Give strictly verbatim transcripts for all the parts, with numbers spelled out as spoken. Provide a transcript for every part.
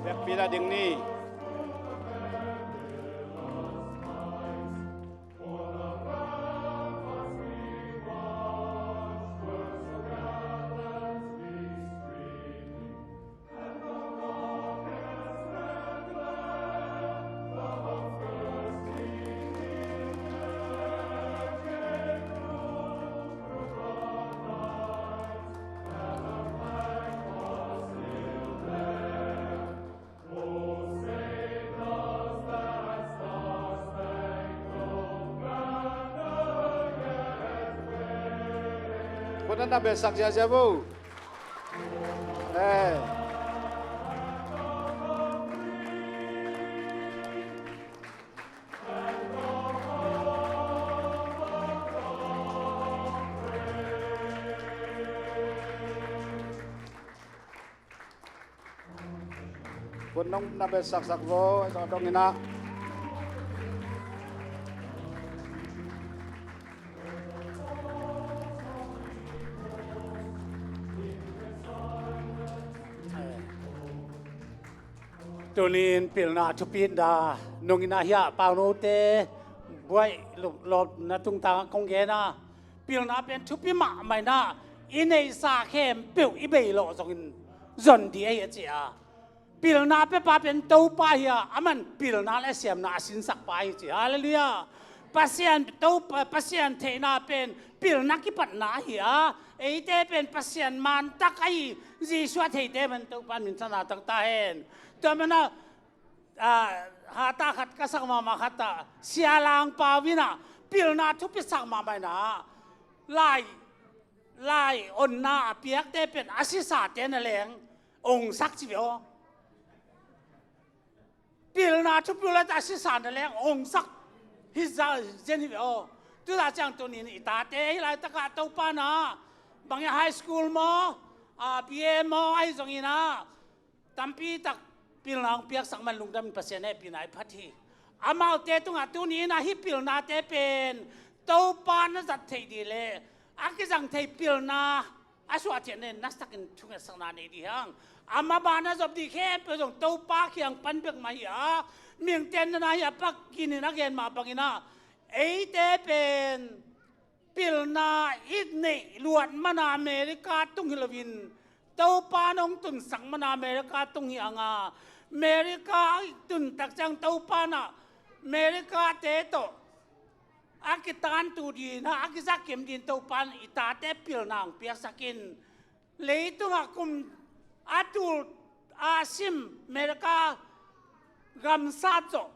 Biakpi la ding ni. Khut na na belsak ziazia vo. Eh. Khut nong na belsaksak vo, zawh dong in ah. Tuni in pilna thupi in da nung in ah hiah paunote buaih lawpna tungtang kong gen a, pilna pen thupi mahmah in ah i neihsa khempeuh i bei lawh zongin zon dih ahi a ci a. Pilna pepa pen Topa hi a, aman pilna le siamna a sinsak pa hi ci. Halleluiah. Pasian, Topa, Pasian theihna pen pilna kipatna ahi a, eite pen Pasian mantak ahi Jesu a theite man Topa min thana takta hen. Tua mana, ah, hata khat ka sak mahmah khat ah, Sia Lang Pau in ah pilna thupi sak mahmah in ah, lai, lai onna a piakte pen a sisate na leng ongsak ci ve aw. Pilna thupi uh leh a sisa na leng ongsak hi za zen hi ve aw. Tuta ciang tuni in i tate hi laitakah Topa na bang high school maw, a, B A maw ahi zongin ah tampi tak pilna hong piaksak man lungdam in Pasian hehpihna i phat hi. Amaute tungah tuni in ah hih pilnate pen Topa na zat theih dih leh a kizang thei pilna a suah ciang nen nasakin thungetsakna nei dih hang. A maban a zop dih khempeuh zong Topa kiang pan bek mah hi a, mihingte na na hi a, pak kinin a gen mah bangin ah eite pen pilna i neih luat mana America tung hi loin Topa nong tunsak mana America tung hi hang a, America i tuntak ciang Topa na America te tawh a kitantu dina, a kizakim din Topa in i tate pilna hong piaksak in, leitungah kum a tul a sim America gamsat zawh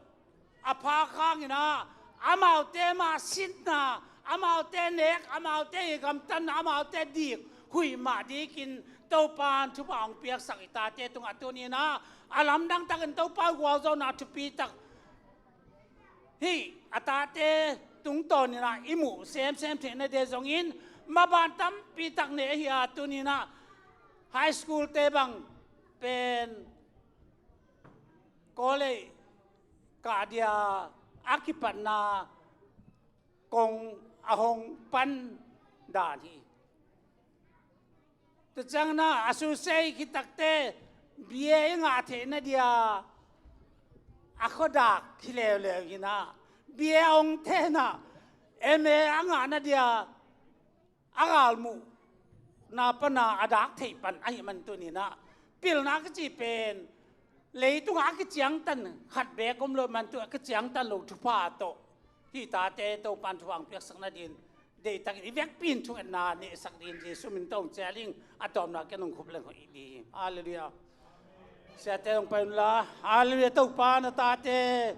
a phak hangin ah, amaute mah sitna, amaute nek, amaute i gamtatna, amaute dik huih mah dikin Topa in thupha hong piaksak i tate tungah tuni in ah, a lamdang takin Topa gualzawhna thupi tak hih a tate tungtawn in ah i muh semsem theihna ding zongin maban tampi tak nei ahi a, tuni in ah high school te bang pen college kah dia a kipatna kong a hong pan dan hi. Tua ciang na a susei khitakte B A i ngah theihna dia a khuadak hi leuleu hi na, B A hong thehna M A a ngahna dia a galmuhna pana a dak theih pan ahi man tuni in ah, pilna kici pen leitungah a kiciangtan khat beek om lo man, tu a kiciangtan lo thupha tawh hih tate Topa in thupha hong piaksak nadin deihtakin i vekpi in thungetna neihsak dingin Jesuh min tawh hong cial ing. A tawpna ken hong khup leng hoih ding hi. Halleluiah. Siate hong pai unla. Halleluiah. Topa na tate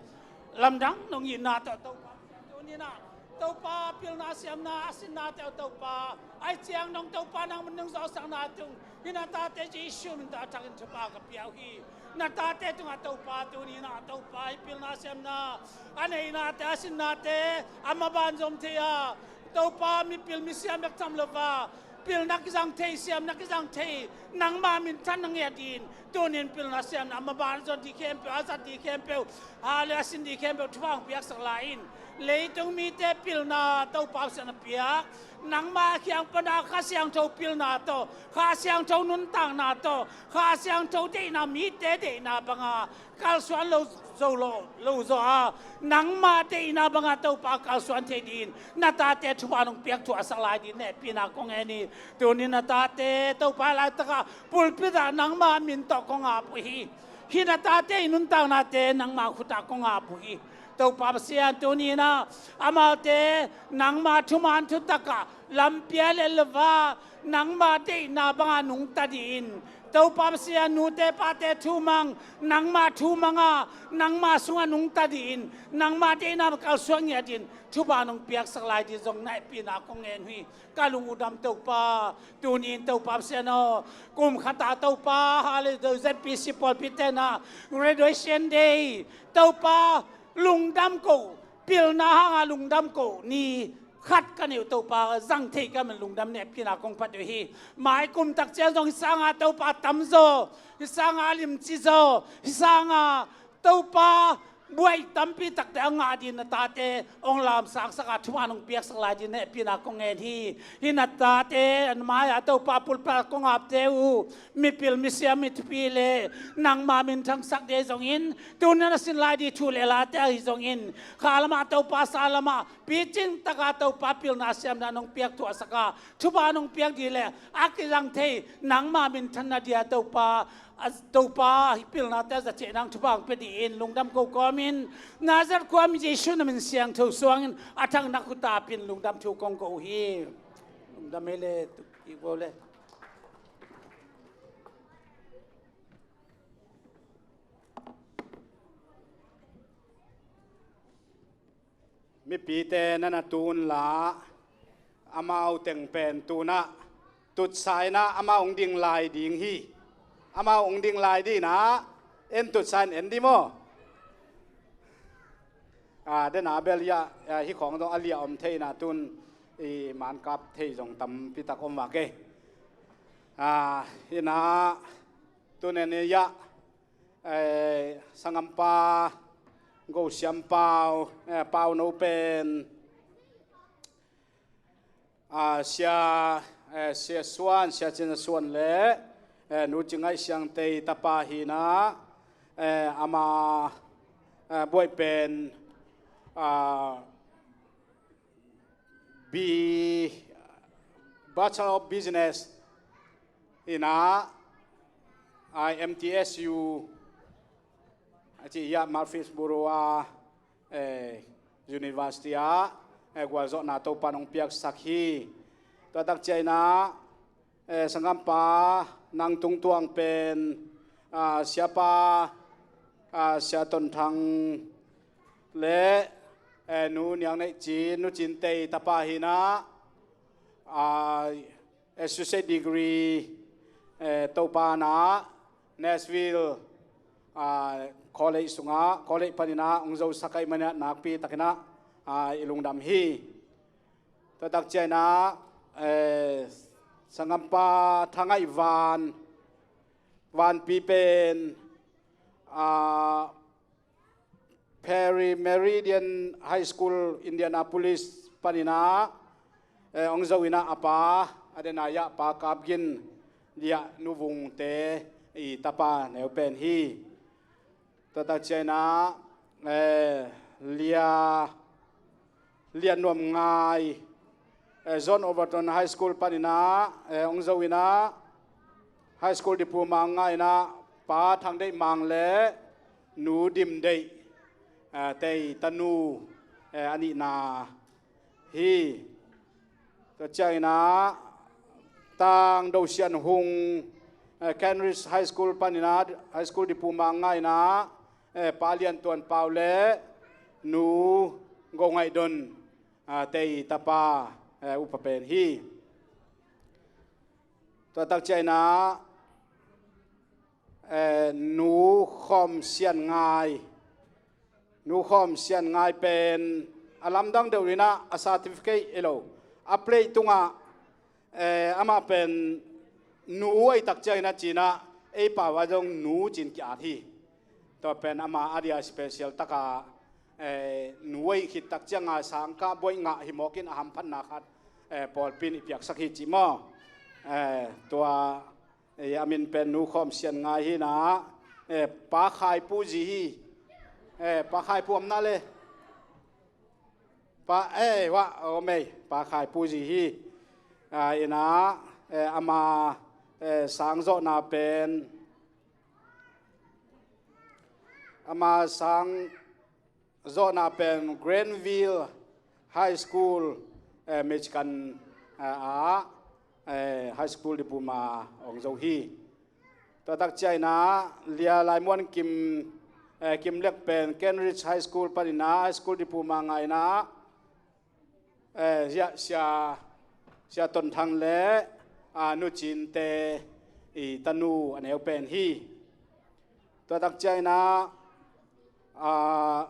lamdang nong itna tawh Topa tuni in ah Topa pilna siamna a sinnate uh Topa, ahih ciang nong Topa nang mun nong zawhsakna tung hih na tate Jesuh min tawh a thakin thupha ka pia uh hi. Na tate tungah Topa tuni in ah Topa hih pilna siamna a neihnate a sinnate a maban zom thei a, Topa mipil misiam bek tham lo a, pilna kizang thei, siamna kizang thei, nangma minthan na ngiat in, tunin pilna siamna a maban zon dih khempeuh, a zat dih khempeuh, a le a sin dih khempeuh thupha hong piaksak lai in. Leitung mite pilna Topa Pasian a piak, nangma kiang pana Kha Siangtho pilna tawh, Kha Siangtho nuntakna tawh, Kha Siangtho deihna, mite deihna banga kalsuan lo zo lo, lo zaw a, nangma deihna banga Topa kalsuan thei dingin na tate thupha nong piak thuahsak lai dingin hehpihna kong ngen hi. Tuni na tate Topa laitakah pulpit ah nangma min tawh kong ap uh hi. Hih na tate i nuntaknate nangma khutah kong ap uh hi. Topa Pasian, tuni inah amaute nangma thuman thutakah lampi a lel lo a, nangma deihna banga nungta dingin, Topa Pasian, nute pate thumang, nangma thumanga, nangma sungah nungta dingin, nangma deihna kalsuan ngiat dingin thupha nong piaksak lai dingin zong na hehpihna kong ngen uh hi. Ka lung uh dam Topa, tuni in Topa Pasian aw, kum khatah Topa, hallelujah, Z P C pawlpi tenah graduation day, Topa, lungdam ko, pilna hanga lungdam ko ni khat ka neih uh Topa, zang thei ka man lungdam, na hehpihna kong phat uh hi. Mai kum tak ciang zong hih sanga Topa tamzaw, hih sanga limci zaw, hih sanga Topa buai tampi takte a ngah dingin na tate hong lamsangsak a, thupha nong piaksak lai dingin na hehpihna kong ngen hi. Hih na tate an mai-ah Topa pulpit kong apte uh, mipil misiam mithupi le nangma minthangsak ding zongin, tuni na sin lai ding thu le late ahi zongin, kha lamah Topa sa lamah picing taka Topa pilna siamna nong piak thuahsak a, thupha nong piak ding le a kizang thei nangma minthanna dia Topa, a, Topa hih pilnate a za thei nang thupha hong pia dingin lungdam ko kawmin, Nazareth khuami Jesuh na min siangtho suangin a thangna khut a pin lungdam thu kong ko uh hi. Lungdam ei le tuk kik bo le. Mipite na na tun la, amau teng pen tunah tutsa inah amau hong ding lai ding hi. Amau hong ding lai ding inah, en tutsa in en ding maw? A, dena bel ia, a, hih khawng zong a liah om thei inah tun i mankap thei zong tampi tak om vak e. A, inah tun en ia, eh, sangampa Go Siam Pau, eh, Pau no pen, ah, Sia, eh, Sia Suan, Sia Cin Suan le, eh, Nu Ci Ngaih Siang Tei tapa hi inah, eh, ama, eh, buai pen, ah, B, Bachelor of Business inah, I M T S U a ci ia Murfreesboro a, eh, University ah, eh, gualzawhna Topa nong piaksak hi. Tua tak ciang inah, eh, sanggampa nang tungtuang pen, ah, siapa, ah, Sia Ton Thang le, eh, Nu Niang Neih Cin, Nu Cin Tei tapa hi inah, ah, associate degree, eh, Topa na Nashville, ah, college sungah, college pan inah hong zosak ahih manin ah nakpi tak inah, ah, i lungdam hi. Tua tak ciang inah, eh, sanggampa Thangaih Van, Vanpi pen, ah, Perry Meridian High School, Indianapolis pan inah, eh, hong zo inah a pa, a dena ia Pa Kap Gin, Lia Nu Vung Te i tapa neu pen hi. Tua tak ciang inah, eh, Lia, Lia Nuam Ngai, eh, John Overton High School pan inah, eh, hong zo inah, high school diploma hong ngah inah, Pa Thang Deih Mang le Nu Dim Deih, eh, Tei tanu, eh, a nihna hi. Tua ciang inah Tang Do Sian Hung, eh, Cambridge High School pan inah, high school diploma hong ngah inah, eh, Pa Lian Tuan Pau le Nu Go Ngaih Don, ah, Tei tapa, eh, upa pen hi. Tua tak ciang inah, eh, Nu Khawm Sian Ngai, Nu Khawm Sian Ngai pen a lamdang deuh inah a certificate hi lo, a plate tungah, eh, amah pen nu ahi tak ciang inah ci inah ei pau ah zong Nu Cin ki-at hi. Tua pen ama a dia special takah eh, nuai khit tak cianga sangkah buai ngah hi mawkin a hamphatna khat, eh, pawlpi in i piaksak hi ci maw? Eh, tua, eh, a min pen Nu Khawm Sian Ngai hi na, eh, Pa Khai Pu Zi hi. Eh, Pa Khai Pu om na le. Pa, eh, wa, om ei, Pa Khai Pu Zi hi. Ah, ina, eh, ama, eh, sang zawhna pen, ama sang zawhna pen Granville High School, eh, Michigan, eh, ah, eh, high school diploma hong zo hi. Tua tak ciangin ah Lia Lai Muan Kim, eh, Kim Lek pen Kent Ridge High School panin ah high school diploma ngah in ah, eh, sia, sia, Sia Ton Thang le, ah, Nu Cin Te i tanu a neu pen hi. Tua tak ciangin ah, ah,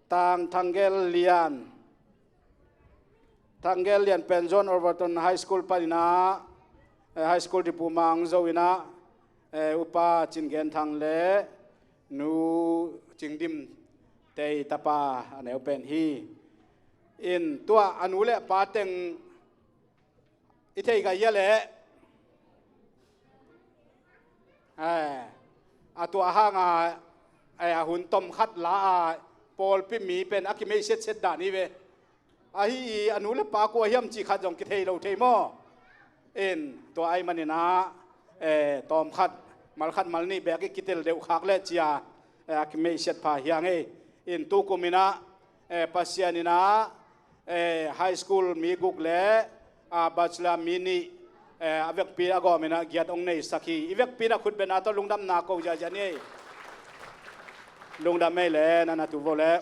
Tang Thang Gel Lian, Thang Gel Lian pen John Overton High School panin ah, eh, high school diploma hong zo in ah, eh, Upa Cin Gen Thang le Nu Cing Dim Te i tapa a neu pen hi. In tua a nu le pa teng i thei ka hia leh, eh, a tua hanga, eh, a hun tom khat la a pawlpi mi pen a kimeih siatset dan hi ve. Ahi i a nu le pa kua hiam cih khat zong kithei lo thei maw? In tua ahih manin ah, eh, tawm khat, mal khat mal nih bek i kitel deuh khak le cia, eh, a kimeih siat pha hi hang ei. In tu kum in ah, eh, Pasian in ah, eh, high school mi guk le, ah, bachelor mi nih, eh, a vekpi a gawm in ah giat hong neisak hi. I vekpi in ah khut beng a tawh lungdamna ko ziahziah ni ei. Lungdam ei le, na na tu vo le.